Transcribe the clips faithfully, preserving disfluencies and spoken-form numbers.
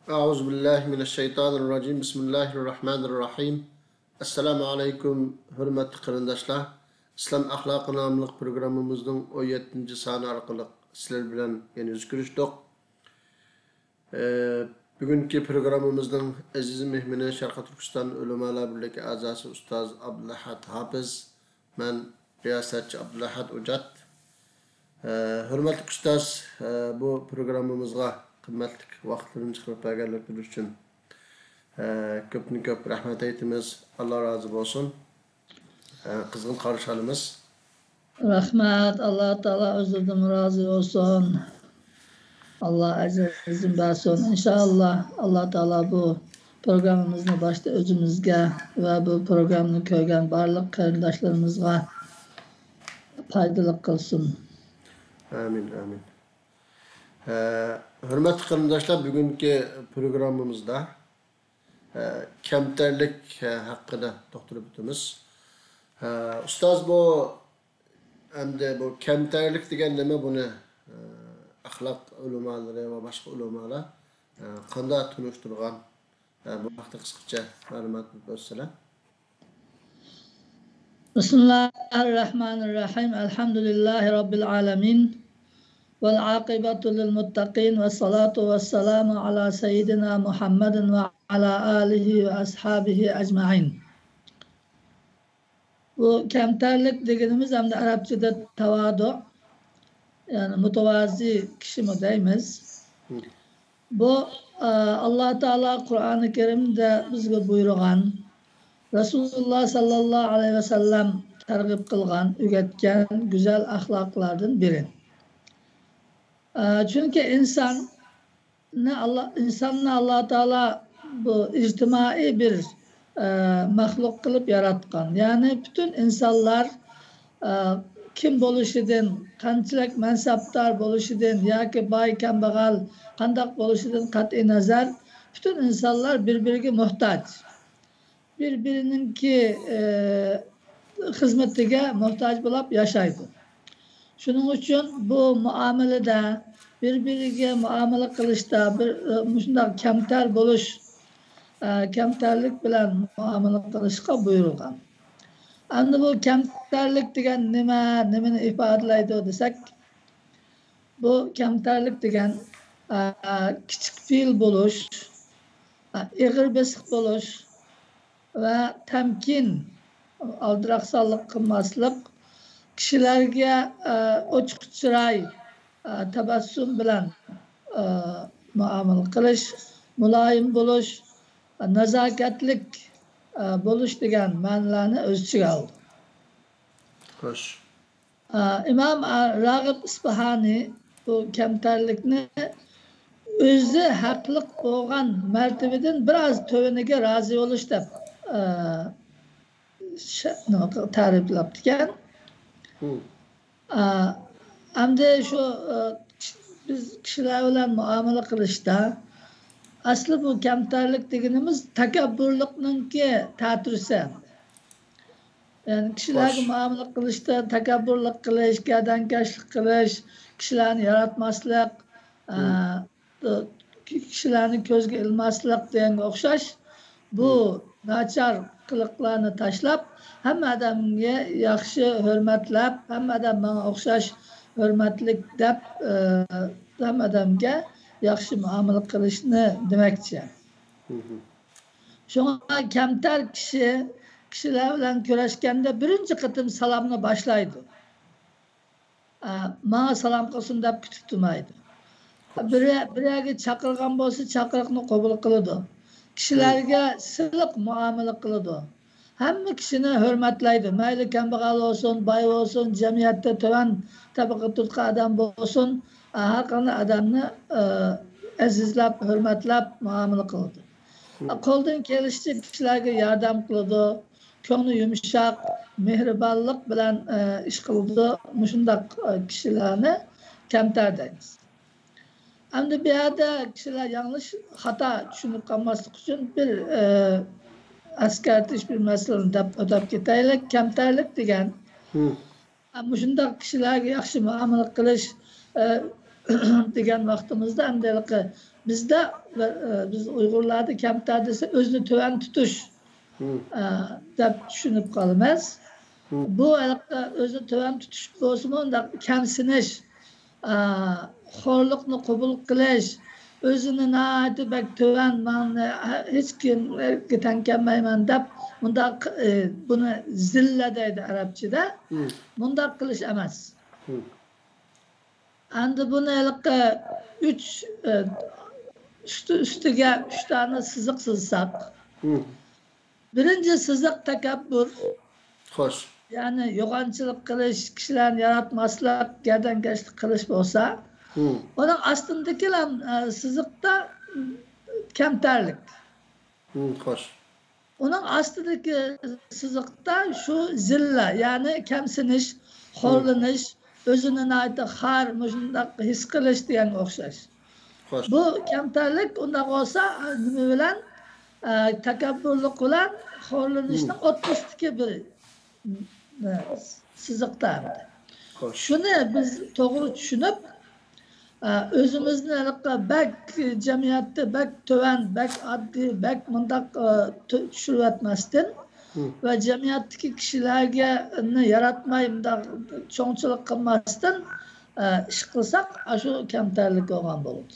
أعوذ بالله من الشيطان الرجيم. بسم الله الرحمن الرحيم. ئەسسالامۇ ئەلەيكۇم، ھۆرمەتلىك قېرىنداشلار. ئىسلام ئەخلاقى ناملىق پروگراممىمىزنىڭ ئون يەتتىنچى سانى ئارقىلىق سىلەر بىلەن يەنە يۈز كۆرۈشتۇق. ئە، بۈگۈنكى پروگراممىمىزنىڭ ئەزىز مېھمىنى شەرقىي تۈركىستان ئۆلىمالار بىرلىكى ئەزاسى ئۇستاز ئابدۇلئەھەد ھاپىز، مەن رىياسەتچى ئابدۇلئەھەد ئوجات. ئە، ھۆرمەتلىك ئۇستاز، ئە، بۇ پروگراممىمىزغا قىممەتلىك ۋاقىتلىرىنى چىقىرىپ بەرگەنلىكلىرى ئۈچۈن، ئە، كۆپتىن كۆپ رەھمەت ئېيتىمىز. ئاللا رازى بولسۇن. ئە، قىزغىن قارشى ئالىمىز. رەھمەت، ئاللا تائالا ئۆزىدىن رازى بولسۇن. ئاللا ئەجرىنى بەرسۇن. ئىنشائاللا، ئاللا تائالا بۇ پروگراممىمىزنى باشتا ئۆزىمىزگە ۋە بۇ پروگراممىنى كۆرگەن بارلىق قېرىنداشلىرىمىزغا پايدىلىق قىلسۇن. ئامىن، ئامىن. ئە، ھۆرمەتلىك قېرىنداشلار، بۈگۈنكى پروگراممىمىزدا، ئە، كەمتەرلىك، ئە، ھەققىدە توختىلىپ ئۆتىمىز. ئە، ئۇستاز، بۇ ئەمدى بۇ كەمتەرلىك دېگەن نېمە؟ بۇنى، ئە، ئەخلاق ئۆلىمالىرى ۋە باشقا ئۆلىمالار، ئە، قانداق تونۇشتۇرغان؟ ئە، بۇ ھەقتە قىسقىچە مەلۇمات بەرسىلە. بسم الله الرحمن الرحيم. الحمد لله رب العالمين. والعاقبة للمتقين. والصلاة والسلام على سيدنا محمد وعلى آله وأصحابه أجمعين. بۇ كەمتەرلىك دېگىنىمىز ھەمدە ئەرەبچىدە تاۋادۇ، يەنى مۇتەۋازى كىشىمۇ دەيمىز. بۇ، ئە، ئاللا تائالا قۇرئانى كەرىمدە بىزگە بۇيرۇغان، رەسۇلۇللا ساللاللاھۇ ئەلەيھى ۋەسەللەم تەرغىب قىلغان، ئۆگەتكەن گۈزەل ئەخلاقلاردىن بىرى. ئە، چۈنكى ئىنساننى ئاللا، ئىنساننى ئاللا تائالا بۇ ئىجتىمائىي بىر، ئە، مەخلۇق قىلىپ ياراتقان. يەنى پۈتۈن ئىنسانلار، ئە، كىم بولۇشىدىن، قانچىلىك مەنسەپدار بولۇشىدىن ياكى باي، كەمبەغەل، قانداق بولۇشىدىن قەتئىينەزەر، پۈتۈن ئىنسانلار بىر-بىرىگە موھتاج. بىر-بىرىنىڭكى، ئە، خىزمىتىگە موھتاج بولۇپ ياشايدۇ. شۇنىڭ ئۈچۈن بۇ مۇئامىلىدە، بىر-بىرىگە مۇئامىلە قىلىشتا بىر، ئە، مۇشۇنداق كەمتەر بولۇش، ئە، كەمتەرلىك بىلەن مۇئامىلە قىلىشقا بۇيرۇلغان. ئەمدى بۇ كەمتەرلىك دېگەن نېمە، نېمىنى ئىپادىلەيدۇ دېسەك، بۇ كەمتەرلىك دېگەن، ئە، كىچىك پېئىل بولۇش، ئە، ئېغىر بېسىق بولۇش ۋە تەمكىن، ئالدىراقسانلىق قىلماسلىق، كىشىلەرگە، ئە، ئوچۇق چىراي، ئە، تەبەسسۇم بىلەن، ئە، مۇئامىلە قىلىش، مۇلايىم بولۇش، نازاكەتلىك، ئە، بولۇش دېگەن مەنىلەرنى ئۆز ئىچىگە ئالىدۇ. خوش. ئە، ئىمام، ئە، راغىب ئىسپىھانى بۇ كەمتەرلىكنى ئۆزى ھەقلىق بولغان مەرتىۋىدىن بىراز تۆۋىنىگە رازى بولۇش دەپ، ئە، شە-، نېمە قىل-، تەرىپلەپتىكەن. ئە، ئەمدى شۇ، ئە، كىش-، بىز كىشىلەر بىلەن مۇئامىلە قىلىشتا ئەسلى بۇ كەمتەرلىك دېگىنىمىز تەكەببۇرلۇقنىڭكى تەتۈرىسى. يەنى كىشىلەرگە مۇئامىلە قىلىشتا تەكەببۇرلۇق قىلىش، گەردەنكەشلىك قىلىش، كىشىلەرنى ياراتماسلىق، ئە، كىشىلەرنى كۆزگە ئىلماسلىق دېگەنگە ئوخشاش، بۇ ناچار قىلىقلارنى تاشلاپ، ھەممە ئادەمگە ياخشى ھۆرمەتلەپ، ھەممە ئادەم ماڭا ئوخشاش ھۆرمەتلىك دەپ، ئە، ھەممە ئادەمگە ياخشى مۇئامىلە قىلىشنى دېمەكچى. شۇڭا كەمتەر كىشى كىشىلەر بىلەن كۆرۈشكەندە بىرىنچى قېتىم سالامنى باشلايدۇ. ئە، ماڭا سالام قىلسۇن دەپ كۈتۈپ تۇرمايدۇ. بىر، بىر يەرگە چاقىرغان بولسا، چاقىرىقنى قوبۇل قىلىدۇ. كىشىلەرگە سىلىق مۇئامىلە قىلىدۇ. ھەممە كىشىنى ھۆرمەتلەيدۇ. مەيلى كەمبەغەل بولسۇن، باي بولسۇن، جەمئىيەتتە تۆۋەن تەبىقىدە تۇرغان ئادەم بولسۇن، ھەر قانداق ئادەمنى، ئە، ئەزىزلەپ، ھۆرمەتلەپ مۇئامىلە قىلىدۇ. قولدىن كېلىشىچە كىشىلەرگە ياردەم قىلىدۇ. كۆڭلى يۇمشاق، مېھرىبانلىق بىلەن، ئە، ئىش قىلىدۇ. مۇشۇنداق، ئە، كىشىلەرنى كەمتەر دەيمىز. ئەمدى بۇ يەردە كىشىلەر ياڭلىش، خاتا چۈشىنىپ قالماسلىق ئۈچۈن بىر، ئە، ئەسكەرتىش، بىر مەسىلىنى دەپ ئۆتۈپ كېتەيلى. كەمتەرلىك دېگەن، ئە، مۇشۇنداق كىشىلەرگە ياخشى مۇئامىلە قىلىش، ئە، دېگەن ۋاقتىمىزدا ئەمدى ھېلىقى بىزدە، ئە، بىز ئۇيغۇرلاردا كەمتەر دېسە ئۆزىنى تۆۋەن تۇتۇش، ئە، دەپ چۈشىنىپ قالىمىز. بۇ ھېلىقى ئۆزىنى تۆۋەن تۇتۇش بولسىمۇ، ئۇنداق كەمسىنىش، ئە، خورلۇقنى قوبۇل قىلىش، ئۆزىنى ناھايىتى بەك تۆۋەن، مەن ھېچكىمگە تەڭ كەلمەيمەن دەپ، مۇنداق، ئە، بۇنى زىللە دەيدۇ ئەرەبچىدە. مۇنداق قىلىش ئەمەس. ئەمدى بۇنى ھېلىقى ئۈچ، ئە، ئۈستى، ئۈستىگە ئۈچ دانە سىزىق سىزساق، بىرىنچى سىزىق تەكەببۇر. خوش. يەنى يوغانچىلىق قىلىش، كىشىلەرنى ياراتماسلىق، گەردەنكەشلىك قىلىش بولسا، ئۇنىڭ ئاستىدىكىلا، ئە، سىزىقتا كەمتەرلىك. خوش. ئۇنىڭ ئاستىدىكى سىزىقتا شۇ زىللە، يەنى كەمسىنىش، خورلىنىش، ئۆزىنى ناھايىتى خار، مۇشۇنداق ھېس قىلىش دېگەنگە ئوخشاش. خوش. بۇ كەمتەرلىك ئۇنداق بولسا، نېمە بىلەن؟ ئە، تەكەببۇرلۇق بىلەن خورلىنىشنىڭ ئوتتۇرىسىدىكى بىر، ئە، سىزىقتا ئەمدى. خوش. شۇنى بىز توغرا چۈشىنىپ، ئە، ئۆزىمىزنى ھېلىقى بەك جەمئىيەتتە بەك تۆۋەن، بەك ئاددىي، بەك مۇنداق، ئە، تۆ-، چۈشۈرۈۋەتمەستىن ۋە جەمئىيەتتىكى كىشىلەرگە ياراتماي، مۇنداق چوڭچىلىق قىلماستىن، ئە، ئىش قىلساق، ئاشۇ كەمتەرلىك بولغان بولىدۇ.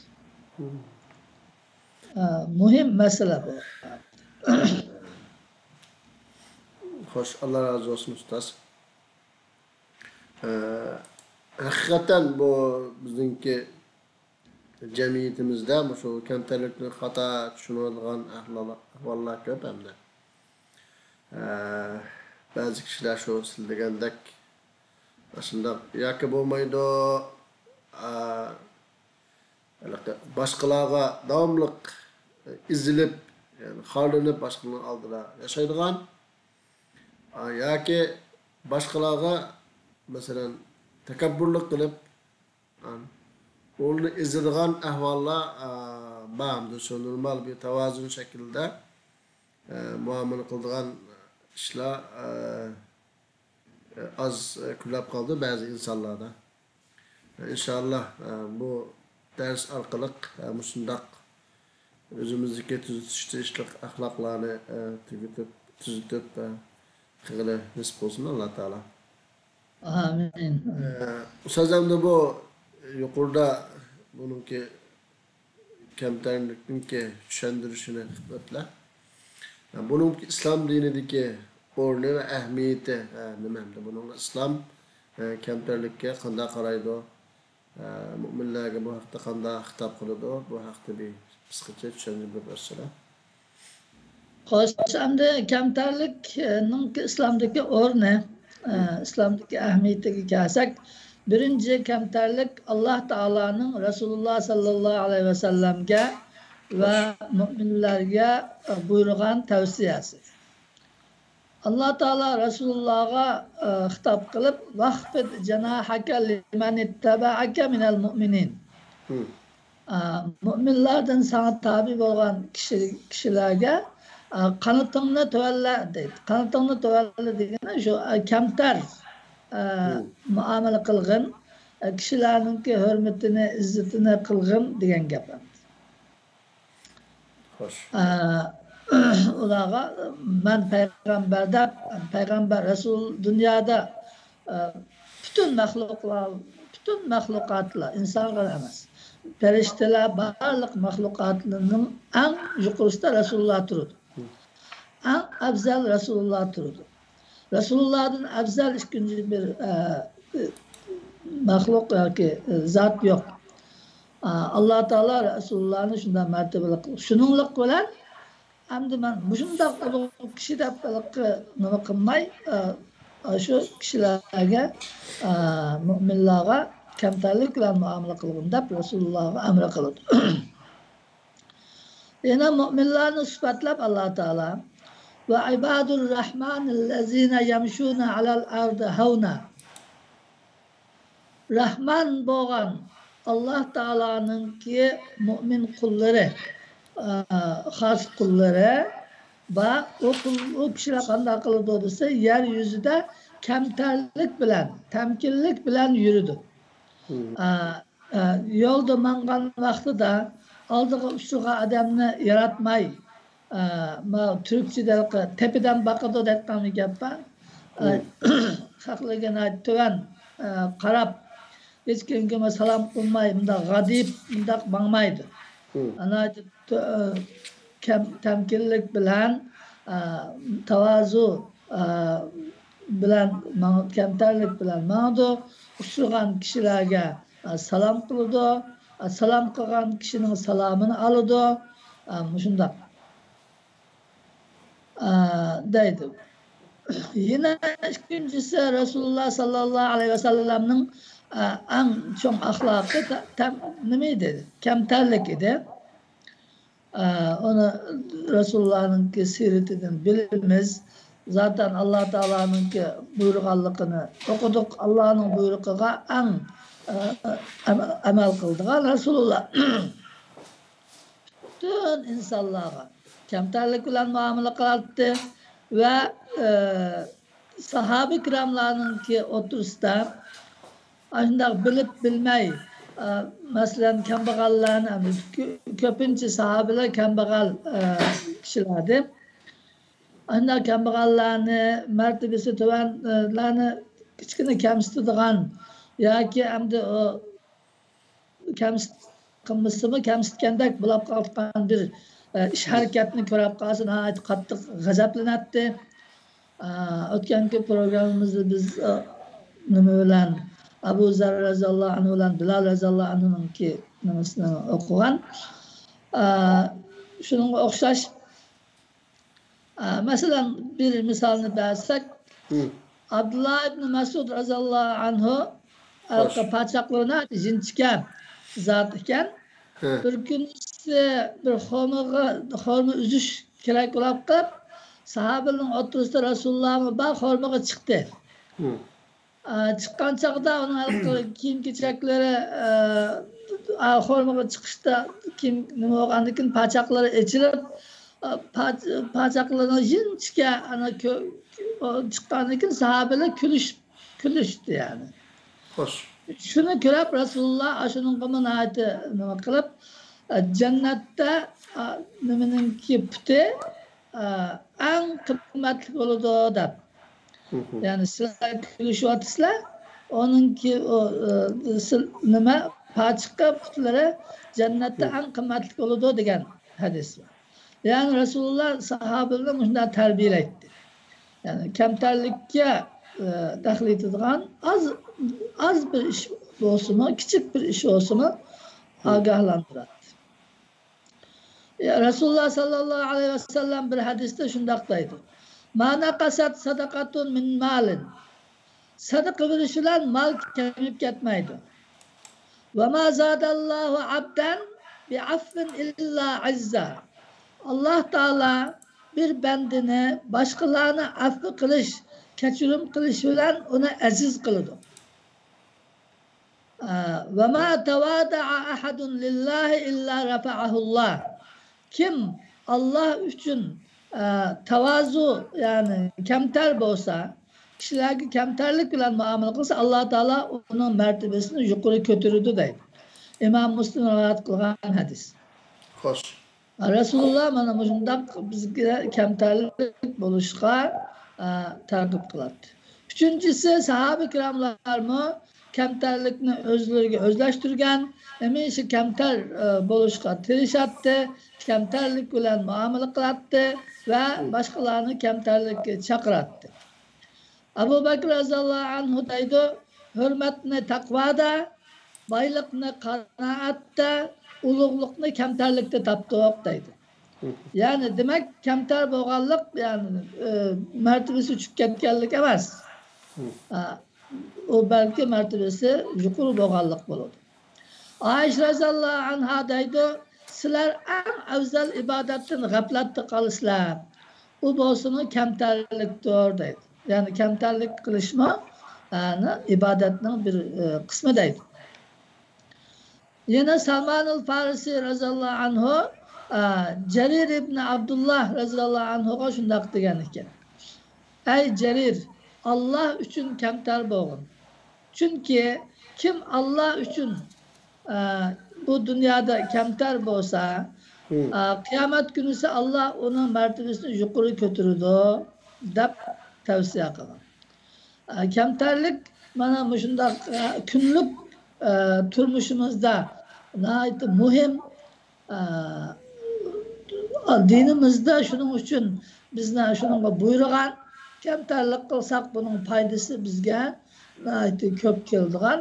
ئە، مۇھىم مەسىلە بۇ. خوش، ئاللا رازى بولسۇن، ئۇستاز. ئە، ھەقىقەتەن بۇ بىزنىڭكى جەمئىيىتىمىزدە مۇشۇ كەمتەرلىكنى خاتا چۈشىنىۋالىدىغان ئەھۋال-، ئەھۋاللار كۆپ ئەمدى. ئە، بەزى كىشىلەر شۇ سىز دېگەندەك ئاشۇنداق ياكى بولمايدۇ، ئە، ھېلىقى باشقىلارغا داۋاملىق ئېزىلىپ، يەنى خارلىنىپ باشقىلارنىڭ ئالدىدا ياشايدىغان، ئا، ياكى باشقىلارغا، مەسىلەن، تەكەببۇرلۇق قىلىپ، ئا، ئۇنى ئېزىدىغان ئەھۋاللار، ئا، بار. ئەمدى شۇ نورمال بىر تاۋازۇن شەكلىدە، ئا، مۇئامىلە قىلىدىغان ئىشلار، ئا، ئاز كۆرۈلۈپ قالدى بەزى ئىنسانلاردا. ئىنشاللا، بۇ دەرس ئارقىلىق مۇشۇنداق ئۆزىمىزدىكى تۈزىتىش تېگىشلىك ئەخلاقلارنى تۈگىتىپ، تۈزىتىپ، قىلغىلى نېسىپ بولسۇن ئاللا تائالا. ئامىن. ئۇستاز، ئەمدى بۇ يۇقىرىدا بۇنىڭكى كەمتەرلىكنىڭكى چۈشەندۈرۈشىنى قىلىپ ئۆتتىلە. بۇنىڭ ئىسلام دىنىدىكى ئورنى ۋە ئەھمىيىتى نېمە؟ بۇنىڭ ئىسلام كەمتەرلىككە قانداق قارايدۇ؟ مۇئمىنلارغا بۇ ھەقتە قانداق خىتاب قىلىدۇ؟ بۇ ھەقتە بىر قىسقىچە چۈشەندۈرۈپ ئۆتسىلە. خوش، ئەمدى كەمتەرلىكنىڭكى ئىسلامدىكى ئورنى، ئە، ئىسلامدىكى ئەھمىيىتىگە كەلسەك، بىرىنچى كەمتەرلىك ئاللا تائالانىڭ رەسۇلۇللا ساللاللاھۇ ئەلەيھى ۋەسەللەمگە ۋە مۇئمىنلەرگە بۇيرۇغان تەۋسىيەسى. ئاللا تائالا رەسۇلۇللاغا، ئە، خىتاب قىلىپ، «ۋەخفىد جەناھەكە لىمەن ئىتتەبەئەكە مىنەل مۇئمىنىن.» ئا، مۇئمىنلاردىن ساڭا تابىئ بولغان كىشى، كىشىلەرگە، ئا، قانىتىڭنى تۆۋەنلە دەيدۇ. قانىتىڭنى تۆۋەنلە دېگىنى شۇ، ئا، كەمتەر، ئا، مۇئامىلە قىلغىن، ئا، كىشىلەرنىڭكى ھۆرمىتىنى، ئىززىتىنى قىلغىن دېگەن گەپ ئەمدى. خوش. ئا، ئۇلارغا مەن پەيغەمبەر دەپ، پەيغەمبەر، رەسۇل دۇنيادا، ئا، پۈتۈن مەخلۇقلار، پۈتۈن مەخلۇقاتلار، ئىنسانلار ئەمەس، پەرىشتىلەر، بارلىق مەخلۇقاتلارنىڭ ئەڭ يۇقىرىسىدا رەسۇلۇللا تۇرىدۇ. ئەڭ ئەۋزەل رەسۇلۇللا تۇرىدۇ. رەسۇلۇللادىن ئەۋزەل ئىككىنچى بىر، ئە، مەخلۇق ياكى زات يوق. ئا، ئاللا تائالا رەسۇلۇللانى شۇنداق مەرتىۋىلىك قىلغان. شۇنىڭلىق بىلەن ئەمدى مەن مۇشۇنداق ئۇلۇغ كىشى دەپ ھېلىقى نېمە قىلماي، ئا، شۇ كىشىلەرگە، ئا، مۇئمىنلارغا كەمتەرلىك بىلەن مۇئامىلە قىلغىن دەپ رەسۇلۇللاغا ئەمر قىلىدۇ. يەنە مۇئمىنلارنى سۈپەتلەپ ئاللا تائالا، «ۋە ئىبادۇر رەھمانىللەزىنە يەمشۇنە ئەلەل ئەردى ھەۋنا.» رەھمان بولغان ئاللا تائالانىڭكى مۇئمىن قۇللىرى، ئا، خاس قۇللىرى بار. ئۇ قۇل، ئۇ كىشىلەر قانداق قىلىدۇ دېسە، يەر يۈزىدە كەمتەرلىك بىلەن، تەمكىنلىك بىلەن يۈرىدۇ. ئا، ئە، يولدا ماڭغان ۋاقتىدا، ئالدىغا ئۇچرىغان ئادەمنى ياراتماي، ئە، ما تۈركچىدە تەپىدىن باقىدۇ دەيدىغان گەپ بار. ئە، خەقلىرىگە ناھايىتى تۆۋەن، ئە، قاراپ، ھېچكىمگىمۇ سالام قىلماي، مۇنداق غادىيىپ، مۇنداق ماڭمايدۇ. ناھايىتى تۆ-، ئە، كەم-، تەمكىنلىك بىلەن، ئە، تاۋازۇ، ئە، بىلەن ماڭ-، كەمتەرلىك بىلەن ماڭىدۇ. ئۇچرىغان كىشىلەرگە، ئە، سالام قىلىدۇ. ئە، سالام قىلغان كىشىنىڭ سالامىنى ئالىدۇ. ئە، مۇشۇنداق. ئە، دەيدۇ. يەنە ئىككىنچىسى، رەسۇلۇللا ساللاللاھۇ ئەلەيھى ۋەسەللەمنىڭ، ئە، ئەڭ چوڭ ئەخلاقى تە-، تەم-، نېمە ئىدى؟ كەمتەرلىك ئىدى. ئە، ئۇنى رەسۇلۇللانىڭكى سىرىتىدىن بىلىمىز. زاتەن ئاللا تائالانىڭكى بۇيرۇغانلىقىنى ئوقۇدۇق. ئاللانىڭ بۇيرۇقىغا ئەڭ، ئە، ئەمەل قىلىدىغان رەسۇلۇللا. پۈتۈن ئىنسانلارغا كەمتەرلىك بىلەن مۇئامىلە قىلاتتى ۋە، ئە، ساھابە كىراملارنىڭكى ئوتتۇرىسىدا ئاشۇنداق بىلىپ بىلمەي، ئە، مەسىلەن، كەمبەغەللەرنى، كۆ-، كۆپىنچە ساھابىلەر كەمبەغەل، ئە، كىشىلەردى. ئاشۇنداق كەمبەغەللەرنى، مەرتىۋىسى تۆۋەنلەرنى كىچىككىنە كەمسىتىدىغان ياكى ئەمدى ئۇ كەمسىت-، قىلمىسىمۇ كەمسىتكەندەك بولۇپ قالغان بىر، ئە، ئىش ھەرىكەتنى كۆرۈپ قالسا ناھايىتى قاتتىق غەزەپلىنەتتى. ئە، ئۆتكەنكى پروگراممىمىزدا بىز، ئە، نېمە بىلەن، ئەبۇ زەر رەزىياللاھۇ ئەنھۇ بىلەن بىلال رەزىياللاھۇ ئەنھۇنىڭكى نېمىسىنى ئوقۇغان. ئە، شۇنىڭغا ئوخشاش ئە، مەسىلەن، بىر مىسالنى بەرسەك، ئابدۇللا ئىبنى مەسئۇد رەزىياللاھۇ ئەنھۇ، پادىشاھلىرىنى ئىنچىكە زات ئىكەن. بىر كۈنىسى بىر خورمىغا، خورما ئۈزۈش كېرەك بولۇپ قېلىپ، ساھابىلەرنىڭ ئوتتۇرىسىدا رەسۇلۇللاھمۇ بار، خورمىغا چىقتى. ئا، چىققان چاغدا ئۇنىڭ ھېلىقى كىيىم-كېچەكلىرى، ئا، خورمىغا چىقىشتا كىيىم نېمە بولغاندىكىن پاچاقلىرى ئېچىلىپ، ئا، پاچ-، پاچاقلىرىنىڭ يىنچىكە ئانا كۆ-، ئۇ چىققاندىن كېيىن ساھابىلەر كۈلۈش-، كۈلۈشتى يەنى. خوش. شۇنى كۆرۈپ رەسۇلۇللا ئاشۇنىڭغىمۇ ناھايىتى نېمە قىلىپ، ئا، جەننەتتە، ئا، نېمىنىڭكى پۇتى، ئا، ئەڭ قىممەتلىك بولىدۇ دەپ. يەنى سىلەر كۈلۈشۈۋاتىسىلەر، ئۇنىڭكى ئۇ، ئە، سىل-، نېمە، پاچىقى پۇتلىرى جەننەتتە ئەڭ قىممەتلىك بولىدۇ دېگەن ھەدىس بار. يەنى رەسۇلۇللا ساھابىلەرنى مۇشۇنداق تەربىيەلەيتتى. يەنى كەمتەرلىككە، ئە، دەخلى يېتىدىغان ئاز، ئاز بىر ئىش بولسىمۇ، كىچىك بىر ئىش بولسىمۇ ئاگاھلاندۇراتتى. رەسۇلۇللا ساللاللاھۇ ئەلەيھى ۋەسەللەم بىر ھەدىستە شۇنداق دەيدۇ: «ما نقصت صدقة من مال». سەدىقە بېرىش بىلەن مال كېمىيىپ كەتمەيدۇ. «وما زاد الله عبدا بعفو إلا عزا». ئاللا تائالا بىر بەندىنى باشقىلارنى ئەپۇ قىلىش، كەچۈرۈم قىلىش بىلەن ئۇنى ئەزىز قىلىدۇ. «وما تواضع أحد لله إلا رفعه الله». كىم ئاللا ئۈچۈن، ئە، تاۋازۇ، يەنى كەمتەر بولسا، كىشىلەرگە كەمتەرلىك بىلەن مۇئامىلە قىلسا، ئاللا تائالا ئۇنىڭ مەرتىۋىسىنى يۇقىرى كۆتۈرىدۇ دەيدۇ. ئىمام مۇسلىم رىۋايەت قىلغان ھەدىس. خوش. رەسۇلۇللا مانا مۇشۇنداق بىزگە كەمتەرلىك بولۇشقا، ئە، تەرغىب قىلاتتى. ئۈچىنچىسى، ساھابە كىراملارمۇ كەمتەرلىكنى ئۆزلىرىگە ئۆزلەشتۈرگەن، ھەمىشە كەمتەر، ئە، بولۇشقا تىرىشاتتى، كەمتەرلىك بىلەن مۇئامىلە قىلاتتى ۋە باشقىلارنى كەمتەرلىككە چاقىراتتى. ئەبۇ بەكرى رەزىياللاھۇ ئەنھۇ دەيدۇ: «ھۆرمەتنى تەقۋادا، بايلىقنى قانائەتتە، ئۇلۇغلۇقنى كەمتەرلىكتە تاپتۇق» دەيدۇ. يەنى دېمەك، كەمتەر بولغانلىق، يەنى، ئە، مەرتىۋىسى چۈشۈپ كەتكەنلىك ئەمەس. ئە، ئۇ بەلكى مەرتىۋىسى يۇقىرى بولغانلىق بولىدۇ. ئائىشە رەزىياللاھۇ ئەنھا دەيدۇ: «سىلەر ئەڭ ئەۋزەل ئىبادەتتىن غەپلەتتە قالىسىلەر. ئۇ بولسىمۇ كەمتەرلىكتۇر» دەيدۇ. يەنى كەمتەرلىك قىلىشمۇ، ئە، ئىبادەتنىڭ بىر، ئە، قىسمى دەيدۇ. يەنە سالمانۇل فارسى رەزىياللاھۇ ئەنھۇ، ئە، جەرىر ئىبنى ئابدۇللا رەزىياللاھۇ ئەنھۇغا شۇنداق دېگەن ئىكەن: «ئەي جەرىر، ئاللا ئۈچۈن كەمتەر بولغىن. چۈنكى كىم ئاللا ئۈچۈن، ئە، بۇ دۇنيادا كەمتەر بولسا، ئا، قىيامەت كۈنىسى ئاللا ئۇنىڭ مەرتىۋىسىنى يۇقىرى كۆتۈرىدۇ، دەپ تەۋسىيە قىلغان. ئا، كەمتەرلىك مانا مۇشۇنداق، ئا، كۈنلۈك، ئا، تۇرمۇشىمىزدا ناھايىتى مۇھىم. ئا، دىنىمىزدا شۇنىڭ ئۈچۈن بىزنى شۇنىڭغا بۇيرۇغان، كەمتەرلىك قىلساق، بۇنىڭ پايدىسى بىزگە ناھايىتى كۆپ كېلىدىغان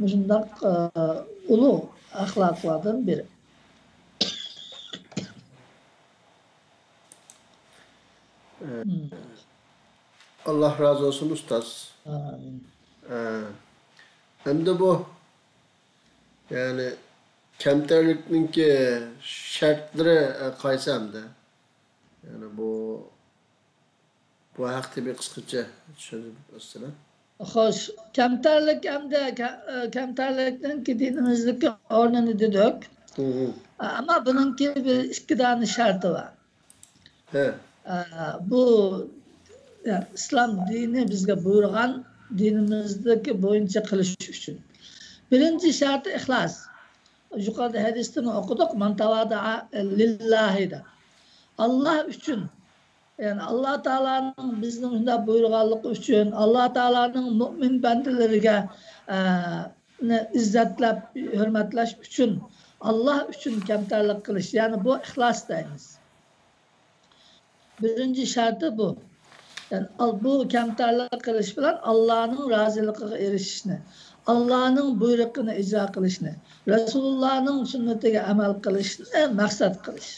مۇشۇنداق، ئا، ئۇلۇغ ئەخلاقلاردىن بىرى. ئاللا رازى بولسۇن، ئۇستاز. ئامىن. ئە، ئەمدى بۇ، يەنى، كەمتەرلىكنىڭكى شەرتلىرى، ئە، قايسى ئەمدى؟ يەنى بۇ، بۇ ھەقتە بىر قىسقىچە چۈشەندۈرۈپ ئۆتسىلە. خوش، كەمتەرلىك ئەمدى كە-، ئە، كەمتەرلىكنىڭكى دىنىمىزدىكى ئورنىنى دېدۇق. ئە، ئەمما بۇنىڭكى بىر ئىككى دانە شەرتى بار. ئە، بۇ، يا، ئىسلام دىنى بىزگە بۇيرۇغان دىنىمىزدىكى بويىچە قىلىش ئۈچۈن. بىرىنچى شەرتى ئىخلاس. يۇقىرىدا ھەدىستىمۇ ئوقۇدۇق، «مەن تەۋادەئە لىللاھى» دەپ. ئاللا ئۈچۈن، يەنى ئاللا تائالانىڭ بىزنى شۇنداق بۇيرۇغانلىقى ئۈچۈن، ئاللا تائالانىڭ مۇئمىن بەندىلىرىگە، ئە، نى ئىززەتلەپ، ھۆرمەتلەش ئۈچۈن، ئاللا ئۈچۈن كەمتەرلىك قىلىش، يەنى بۇ ئىخلاس دەيمىز. بىرىنچى شەرتى بۇ. يەنى ئال-، بۇ كەمتەرلىك قىلىش بىلەن ئاللانىڭ رازىلىقىغا ئېرىشىشنى، ئاللانىڭ بۇيرۇقىنى ئىجرا قىلىشنى، رەسۇلۇللانىڭ سۈننىتىگە ئەمەل قىلىشنى مەقسەت قىلىش.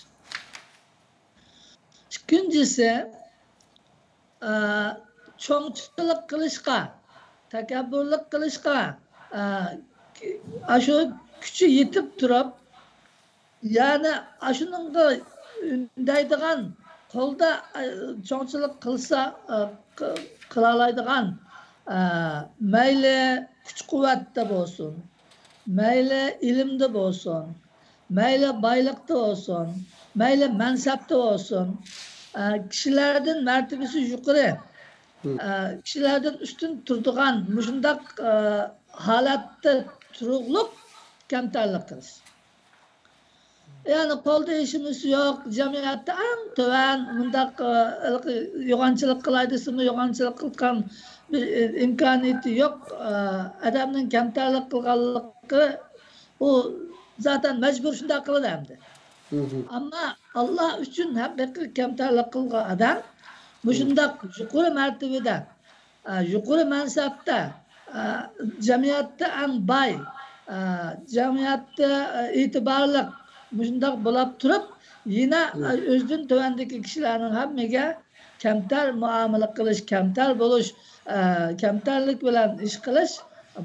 ئىككىنچىسى، ئە، چوڭچىلىق قىلىشقا، تەكەببۇرلۇق قىلىشقا، ئە، ئاشۇ كۈچى يېتىپ تۇرۇپ، يەنى ئاشۇنىڭغا ئۈندەيدىغان، قولدا، ئە، چوڭچىلىق قىلسا، ئە، ق-، قىلالايدىغان، ئە، مەيلى كۈچ-قۇۋۋەتتە بولسۇن، مەيلى ئىلىمدە بولسۇن، مەيلى بايلىقتا بولسۇن، مەيلى مەنسەپتە بولسۇن، ئە، كىشىلەردىن مەرتىۋىسى يۇقىرى، ئە، كىشىلەردىن ئۈستۈن تۇرىدىغان مۇشۇنداق، ئە، ھالەتتە تۇرۇقلۇق كەمتەرلىك قىلىش. يەنى قولدا ھېچنېمىسى يوق، جەمئىيەتتە ئەڭ تۆۋەن، مۇنداق، ئە، ھېلىقى يوغانچىلىق قىلاي دېسىمۇ، يوغانچىلىق قىلىدىغان بىر، ئە، ئىمكانىيىتى يوق، ئە، ئادەمنىڭ كەمتەرلىك قىلغانلىقى، ئۇ زاتەن مەجبۇر شۇنداق قىلىدۇ ئەمدى. ئەمما ئاللا ئۈچۈن ھەقىقىي كەمتەرلىك قىلغان ئادەم مۇشۇنداق يۇقىرى مەرتىۋىدە، ئە، يۇقىرى مەنسەپتە، ئە، جەمئىيەتتە ئەڭ باي، ئە، جەمئىيەتتە، ئە، ئېتىبارلىق، مۇشۇنداق بولاپ تۇرۇپ، يەنە، ئە، ئۆزىدىن تۆۋەندىكى كىشىلەرنىڭ ھەممىگە كەمتەر مۇئامىلە قىلىش، كەمتەر بولۇش، ئە، كەمتەرلىك بىلەن ئىش قىلىش،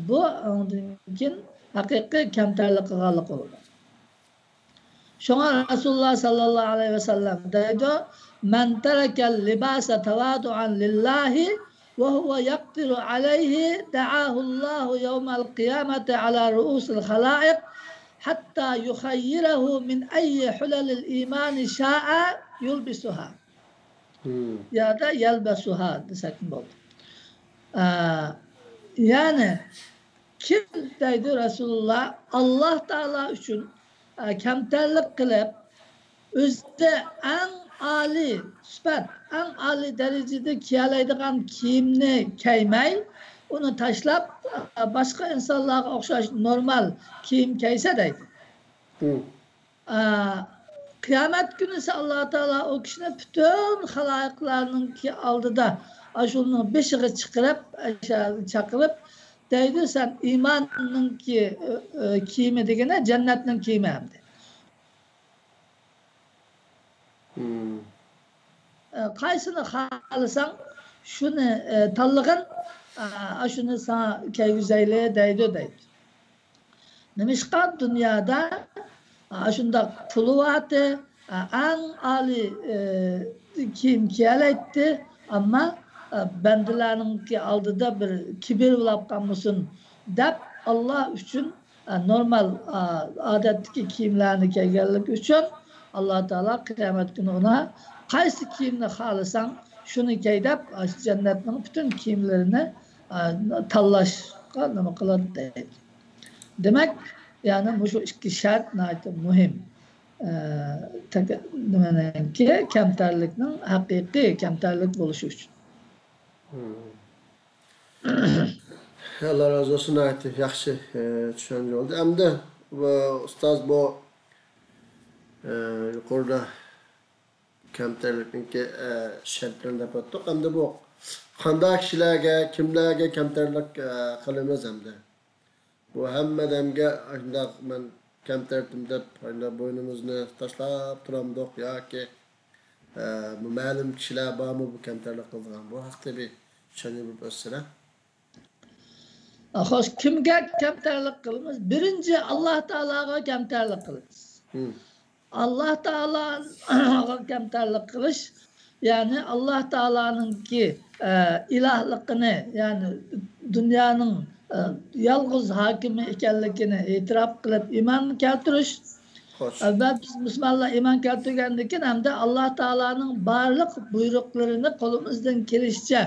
بۇ ئاندىن كېيىن ھەقىقىي كەمتەرلىك قىلغانلىق بولىدۇ. شۇڭا رەسۇلۇللا ساللاللاھۇ ئەلەيھى ۋەسەللەم دەيدۇ، «مَنْ تَرَكَ اللِّبَاسَ تَوَاضُعًا لِلَّهِ وَهُوَ يَقْدِرُ عَلَيْهِ دَعَاهُ اللَّهُ يَوْمَ الْقِيَامَةِ عَلَى رُءُوسِ الْخَلَائِقِ حَتَّى يُخَيِّرَهُ مِنْ أَيِّ حُلَلِ الْإِيمَانِ شَاءَ يُلْبِسُهَا» يا دا «يَلْبَسُهَا» دېسەكمۇ بولىدۇ. ئە، يەنى كىم دەيدۇ رەسۇلۇللا، ئاللا تائالا ئۈچۈن، ئە، كەمتەرلىك قىلىپ، ئۆزىدە ئەڭ ئالىي سۈپەت، ئەڭ ئالىي دەرىجىدە كىيەلەيدىغان كىيىمنى كىيمەي، ئۇنى تاشلاپ، ئە، باشقا ئىنسانلارغا ئوخشاش نورمال كىيىم كىيسە دەيدۇ. ئە، قىيامەت كۈنىسى ئاللا تائالا ئۇ كىشىنى پۈتۈن خالايىقلارنىڭكى ئالدىدا ئاشۇنىڭ بېشىغا چىقىرىپ، چاقىرىپ دەيدۇ، سەن ئىماننىڭكى، ئە، ئە، كىيىمى دېگىنى جەننەتنىڭ كىيىمى ئەمدى. ئە، قايسىنى خالىساڭ، شۇنى، ئە، تاللىغىن، ئە، ئاشۇنى ساڭا كىيگۈزەيلى دەيدۇ، دەيدۇ. نېمىشقا دۇنيادا، ئە، ئاشۇنداق پۇلى بارتى، ئە، ئەڭ ئالىي، ئە، كىيىم كىيەلەيتتى، ئەمما، ئە، بەندىلەرنىڭكى ئالدىدا بىر كىبىر بولاپ قالمىسۇن دەپ، ئاللا ئۈچۈن ئە، نورمال، ئە، ئادەتتىكى كىيىملەرنى كىيگەنلىكى ئۈچۈن، ئاللا تائالا قىيامەت كۈنى ئۇنىڭ قايسى كىيىمنى خالىساڭ، شۇنى كىي دەپ، ئاشۇ جەننەتنىڭ پۈتۈن كىيىملىرىنى، ئە، تاللاشقا نېمە قىلىدۇ دەيدۇ. دېمەك، يەنى مۇشۇ ئىككى شەرت ناھايىتى مۇھىم. ئە، تەك-، نېمىنىڭكى، كەمتەرلىكنىڭ ھەقىقىي كەمتەرلىك بولۇشى ئۈچۈن. ئاللا رازى بولسۇن، ناھايىتى ياخشى، ئە، چۈشەنچە بولدى. ئەمدى بۇ ئۇستاز بۇ، ئە، يۇقىرىدا كەمتەرلىكنىڭكى، ئە، شەرتلىرىنى دەپ ئۆتتۇق. ئەمدى بۇ قانداق كىشىلەرگە، كىملەرگە كەمتەرلىك، ئە، قىلىمىز ئەمدى؟ بۇ ھەممە ئادەمگە ئاشۇنداق مەن كەمتەرتىم دەپ، ئاشۇنداق بوينىمىزنى تاشلاپ تۇرامدۇق ياكى، ئە، بۇ مەلۇم كىشىلەر بارمۇ بۇ كەمتەرلىك قىلىدىغان؟ بۇ ھەقتە بىر چۈشەنچە بېرىپ ئۆتسىلە. خوش، كىمگە كەمتەرلىك قىلىمىز؟ بىرىنچى، ئاللا تائالاغا كەمتەرلىك قىلىمىز. ئاللا تائالاغا كەمتەرلىك قىلىش، يەنى ئاللا تائالانىڭكى، ئە، ئىلاھلىقىنى، يەنى دۇنيانىڭ، ئە، يالغۇز ھاكىمى ئىكەنلىكىنى ئېتىراپ قىلىپ ئىمان كەلتۈرۈش. خوش. ئە، ۋە بىز مۇسۇلمانلار ئىمان كەلتۈرگەندىن كېيىن ھەمدە ئاللا تائالانىڭ بارلىق بۇيرۇقلىرىنى قولىمىزدىن كېلىشىچە،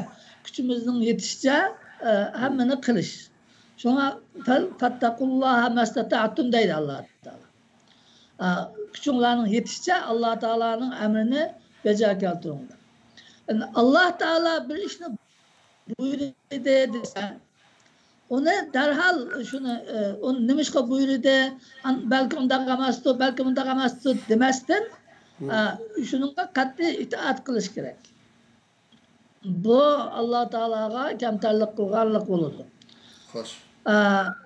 كۈچىمىزنىڭ يېتىشىچە، ئە، ھەممىنى قىلىش. شۇڭا فەل-، فەتتەقۇللاھە مەستەتەئتۇم دەيدۇ ئاللا تائالا. ئا، كۈچۈڭلارنىڭ يېتىشىچە ئاللا تائالانىڭ ئەمرىنى بەجا كەلتۈرۈڭلار. ئەمدى ئاللا تائالا بىر ئىشنى بۇيرۇدى دېسە، ئۇنى دەرھال شۇنى، ئە، ئۇنى نېمىشقا بۇيرۇدى، ئان-، بەلكى ئۇنداق ئەمەستۇ، بەلكى مۇنداق ئەمەستۇ دېمەستىن، ئا، شۇنىڭغا قەتئىي ئىتائەت قىلىش كېرەك. بۇ ئاللا تائالاغا كەمتەرلىك قىلغانلىق بولىدۇ. خوش. ئە،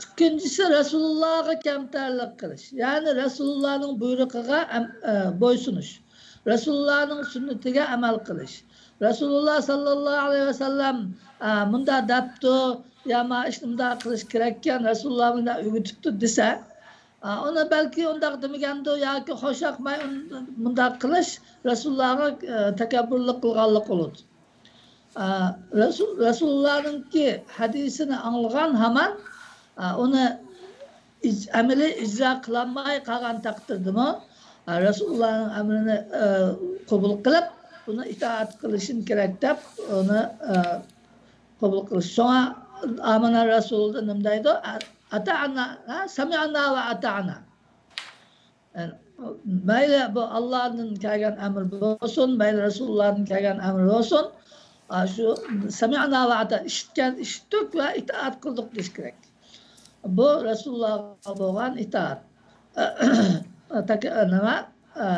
ئىككىنچىسى، رەسۇلۇللاغا كەمتەرلىك قىلىش. يەنى رەسۇلۇللانىڭ بۇيرۇقىغا ئەم-، ئە، بويسۇنۇش. رەسۇلۇللانىڭ سۈننىتىگە ئەمەل قىلىش. رەسۇلۇللا ساللاللاھۇ ئەلەيھى ۋەسەللەم، ئە، مۇنداق دەپتۇ، يا ما ئىشنى مۇنداق قىلىش كېرەككەن، رەسۇلۇللا مۇنداق ئۆگىتىپتۇ دېسە، ئا، ئۇنى بەلكى ئۇنداق دېمىگەندۇ ياكى خوشياقماي ئۇن-، مۇنداق قىلىش رەسۇلۇللاغا، ئە، تەكەببۇرلۇق قىلغانلىق بولىدۇ. ئا، رەسۇل-، رەسۇلۇللانىڭكى ھەدىسىنى ئاڭلىغان ھامان، ئا، ئۇنى ئىج-، ئەمەلىي ئىجرا قىلالماي قالغان تەقدىردىمۇ، ئا، رەسۇلۇللانىڭ ئەمرىنى، ئە، قوبۇل قىلىپ، ئۇنى ئىتائەت قىلىشىم كېرەك دەپ، ئۇنى، ئە، قوبۇل قىلىش. شۇڭا ئامىنە رەسۇلدا نېمە دەيدۇ؟ ئەتەئنا، ھە؟ سەمىئنا ۋە ئەتەئنا. يەنى، مەيلى بۇ ئاللادىن كەلگەن ئەمر بولسۇن، مەيلى رەسۇلۇللادىن كەلگەن ئەمر بولسۇن، ئا، شۇ سەمىئنا ۋە ئەتە، ئىشىتكەن، ئىشىتتۇق ۋە ئىتائەت قىلدۇق دېيىش كېرەك. بۇ رەسۇلۇللاغا بولغان ئىتائەت. تەك-، نېمە؟ ئە،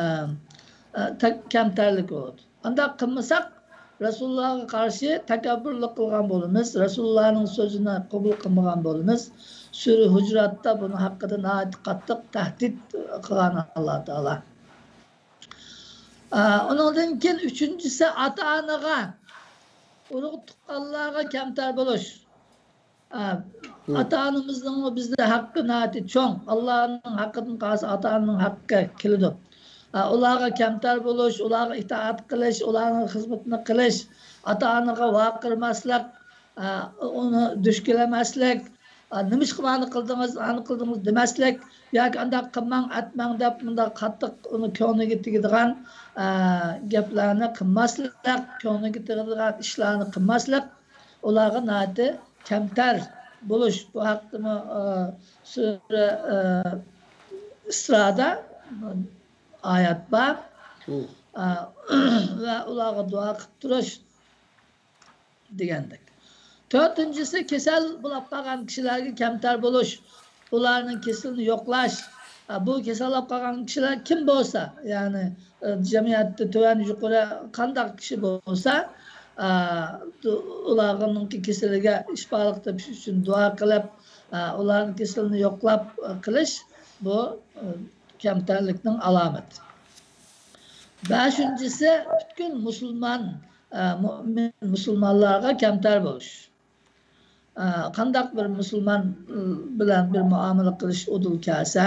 ئە، تەك-، كەمتەرلىك بولىدۇ. ئانداق قىلمىساق، رەسۇلۇللاغا قارشى تەكەببۇرلۇق قىلغان بولىمىز، رەسۇلۇللانىڭ سۆزىنى قوبۇل قىلمىغان بولىمىز. سۈرە ھۇجراتتا بۇنىڭ ھەققىدە ناھايىتى قاتتىق تەھدىت قىلغان ئاللا تائالا. ئە، ئۇنىڭدىن كېيىن ئۈچىنچىسى، ئاتا-ئانىغا، ئۇرۇق-تۇغقانلارغا كەمتەر بولۇش. ئا، ئاتا-ئانىمىزنىڭمۇ بىزدە ھەققى ناھايىتى چوڭ. ئاللانىڭ ھەققىدىن قالسا، ئاتا-ئانىنىڭ ھەققى كېلىدۇ. ئا، ئۇلارغا كەمتەر بولۇش، ئۇلارغا ئىتائەت قىلىش، ئۇلارنىڭ خىزمىتىنى قىلىش، ئاتا-ئانىغا ۋارقىرىماسلىق، ئا، ئۇنى دۈشكۈلىمەسلىك، ئا، نېمىشقا مانا قىلدىڭىز، ئانا قىلدىڭىز دېمەسلىك ياكى ئانداق قىلماڭ، ئەتمەڭ دەپ مۇنداق قاتتىق ئۇنى كۆڭلىگە تېگىدىغان، ئا، گەپلەرنى قىلماسلىق، كۆڭلىگە تېگىدىغان ئىشلارنى قىلماسلىق. ئۇلارغا ناھايىتى كەمتەر بولۇش. بۇ ھەقتىمۇ، ئە، سۈرە، ئە، ئىسرادا ئايەت بار. ئە، ۋە ئۇلارغا دۇئا قىلىپ تۇرۇش دېگەندەك. تۆتىنچىسى، كېسەل بولاپ قالغان كىشىلەرگە كەمتەر بولۇش. ئۇلارنىڭ كېسىلىنى يوقلاش. ئە، بۇ كېسەل بولاپ قالغان كىشىلەر كىم بولسا، يەنى، ئە، جەمئىيەتتە تۆۋەن يۇقىرى قانداق كىشى بولسا، ئە، ئۇلارنىڭكى كېسىلىگە شىپالىق تېپىش ئۈچۈن دۇئا قىلىپ، ئە، ئۇلارنىڭ كېسىلىنى يوقلاپ، ئە، قىلىش، بۇ، ئە، كەمتەرلىكنىڭ ئالامىتى. بەشىنچىسى، پۈتكۈل مۇسۇلمان، ئە، مۇئمىن مۇسۇلمانلارغا كەمتەر بولۇش. ئە، قانداق بىر مۇسۇلمان بىلەن بىر مۇئامىلە قىلىش ئۇدۇل كەلسە،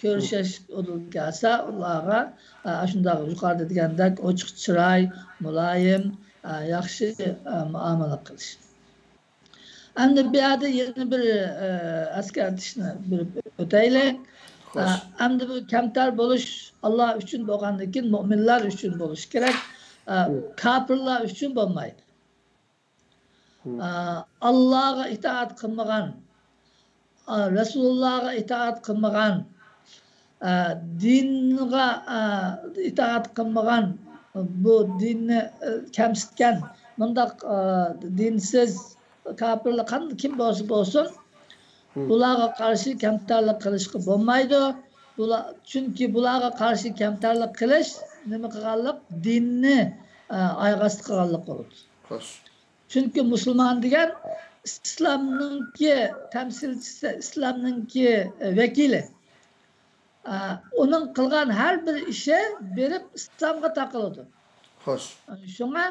كۆرۈشۈش ئۇدۇل كەلسە، ئۇلارغا، ئە، ئاشۇنداق يۇقىرىدا دېگەندەك ئوچۇق چىراي، مۇلايىم، ئە، ياخشى، ئە، مۇئامىلە قىلىش. ئەمدى بۇ يەردە يەنە بىر، ئە، ئەسكەرتىشنى بېرىپ ئۆتەيلى. ئە، ئەمدى بۇ كەمتەر بولۇش ئاللا ئۈچۈن بولغاندىن كېيىن مۇئمىنلار ئۈچۈن بولۇشى كېرەك. ئە، كاپىرلار ئۈچۈن بولمايدۇ. ئە، ئاللاغا ئىتائەت قىلمىغان، ئا، رەسۇلۇللاغا ئىتائەت قىلمىغان، ئا، دىنغا، ئا، ئىتائەت قىلمىغان، بۇ دىننى، ئا، كەمسىتكەن مۇنداق، ئا، دىنسىز كاپىرلار قان-، كىم بولسا بولسۇن، بۇلارغا قارشى كەمتەرلىك قىلىشقا بولمايدۇ. بۇلار، چۈنكى بۇلارغا قارشى كەمتەرلىك قىلىش نېمە قىلغانلىق؟ دىننى، ئا، ئاياغ ئاستى قىلغانلىق بولىدۇ. خوش. چۈنكى مۇسۇلمان دېگەن ئىسلامنىڭكى تەمسىلچىسى، ئىسلامنىڭكى، ئە، ۋەكىلى. ئە، ئۇنىڭ قىلغان ھەر بىر ئىشى بېرىپ ئىسلامغا تاقىلىدۇ. خوش. شۇڭا،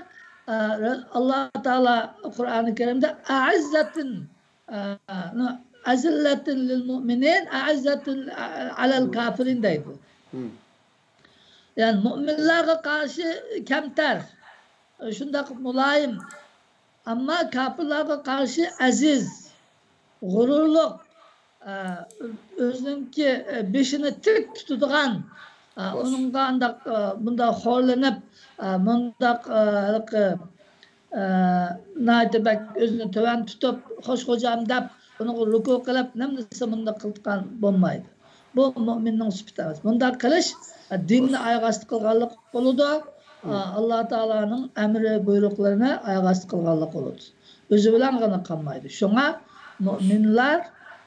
ئە، ئاللا تائالا قۇرئانى كەرىمدە «ئەئىززەتىن، ئە، ئەزىللەتىن لىل مۇئمىنىن، ئەئىززەتىن ئەلەل كافىرىن» دەيدۇ. يەنى مۇئمىنلارغا قارشى كەمتەر، شۇنداق مۇلايىم، ئەمما كاپىرلارغا قارشى ئەزىز، غۇرۇرلۇق، ئە، ئۆزىنىڭكى، ئە، بېشىنى تىك تۇتىدىغان، ئە، ئۇنىڭغا ئانداق، ئە، مۇنداق خورلىنىپ، ئە، مۇنداق، ئە، ھېلىقى، ئە، ناھايىتى بەك ئۆزىنى تۆۋەن تۇتۇپ، خوش خوجام دەپ، ئۇنىڭغا رۇكۇ قىلىپ، نېمە دېسە مۇنداق قىلىدىغان بولمايدۇ. بۇ مۇئمىننىڭ سۈپىتى ئەمەس. مۇنداق قىلىش، ئە، دىننى ئاياغ ئاستى قىلغانلىق بولىدۇ. ئە، ئاللا تائالانىڭ ئەمرى بۇيرۇقلىرىنى ئاياغ ئاستى قىلغانلىق بولىدۇ. ئۆزى بىلەنغىلا قالمايدۇ. شۇڭا مۇئمىنلار،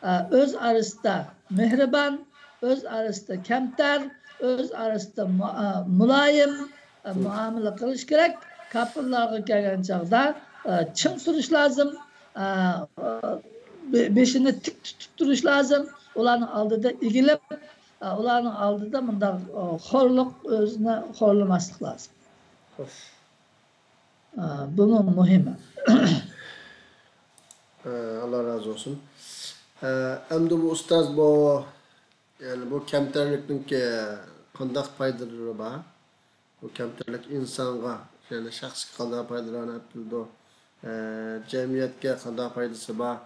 ئە، ئۆز ئارىسىدا مېھرىبان، ئۆز ئارىسىدا كەمتەر، ئۆز ئارىسىدا مۇ-، ئە، مۇلايىم، ئە، مۇئامىلە قىلىش كېرەك. كاپىرلارغا كەلگەن چاغدا، ئە، چىڭ تۇرۇش لازىم. ئە، بې-، بېشىنى تىك تۇتۇپ تۇرۇش لازىم. ئۇلارنىڭ ئالدىدا ئېگىلىپ، ئە، ئۇلارنىڭ ئالدىدا مۇنداق، ئە، خورلۇق، ئۆزىنى خورلىماسلىق لازىم. خوش. ئە، بۇمۇ مۇھىم. ئە، ئاللا رازى بولسۇن. ئە، ئەمدى بۇ ئۇستاز، بۇ، يەنى بۇ كەمتەرلىكنىڭكى قانداق پايدىلىرى بار؟ بۇ كەمتەرلىك ئىنسانغا، يەنى شەخسكە قانداق پايدىلارنى ئەپ كېلىدۇ؟ ئە، جەمئىيەتكە قانداق پايدىسى بار؟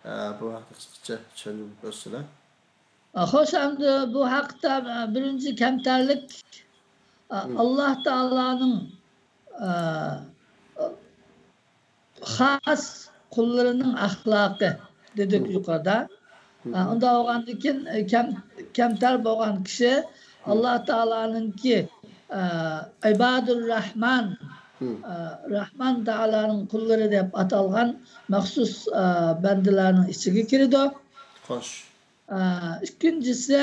ئە، بۇ ھەقتە قىسقىچە چۈشەندۈرۈپ ئۆتسىلە. ئە، خوش، ئەمدى بۇ ھەقتە، ئە، بىرىنچى كەمتەرلىك، ئە، ئاللا تائالانىڭ، ئە، خاس قۇللىرىنىڭ ئەخلاقى دېدۇق يۇقىرىدا. ئە، ئۇنداق بولغاندىن كېيىن، ئە، كەم-، كەمتەر بولغان كىشى ئاللا تائالانىڭكى، ئە، ئىبادۇر راھمان، ئە، راھمان تائالانىڭ قۇللىرى دەپ ئاتالغان مەخسۇس، ئە، بەندىلەرنىڭ ئىچىگە كىرىدۇ. خوش. ئە، ئىككىنچىسى،